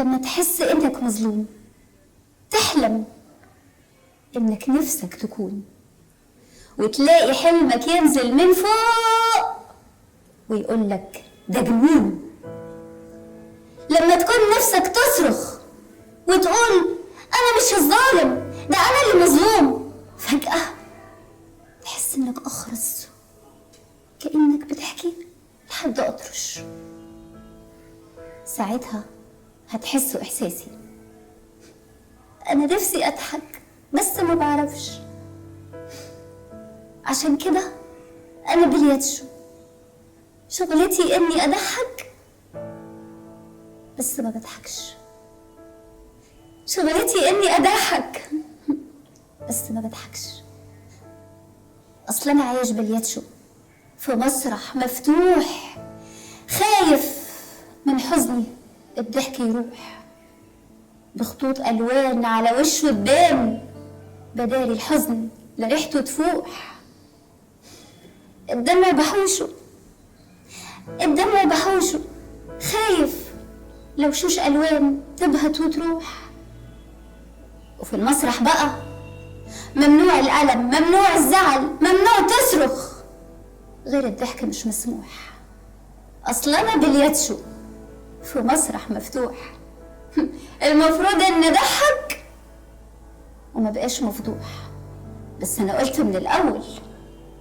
لما تحس إنك مظلوم، تحلم إنك نفسك تكون، وتلاقي حلمك ينزل من فوق ويقول لك ده جنون. لما تكون نفسك تصرخ وتقول أنا مش الظالم، ده أنا اللي مظلوم، فجأة تحس إنك أخرس، كأنك بتحكي لحد أطرش. ساعتها هتحسوا إحساسي، أنا نفسي أضحك بس ما بعرفش. عشان كده أنا بلياتشو، شغلتي إني أضحك بس ما بضحكش. شغلتي إني أضحك بس ما بضحكش. أصل أنا عايش بلياتشو في مسرح مفتوح، خايف من حزني الضحك يروح، بخطوط ألوان على وشه تبان، بداري الحزن لريحته تفوح. الدمع بحوشه، الدمع بحوشه، خايف لو شوش ألوان تبهت وتروح. وفي المسرح بقى ممنوع الألم، ممنوع الزعل، ممنوع تصرخ، غير الضحك مش مسموح. أصل أنا بلياتشو في مسرح مفتوح، المفروض إن أضحك وما بقاش مفضوح. بس أنا قلت من الأول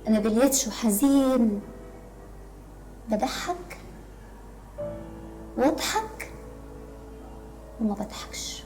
أنا بلياتشو حزين، بضحك واضحك وما بضحكش.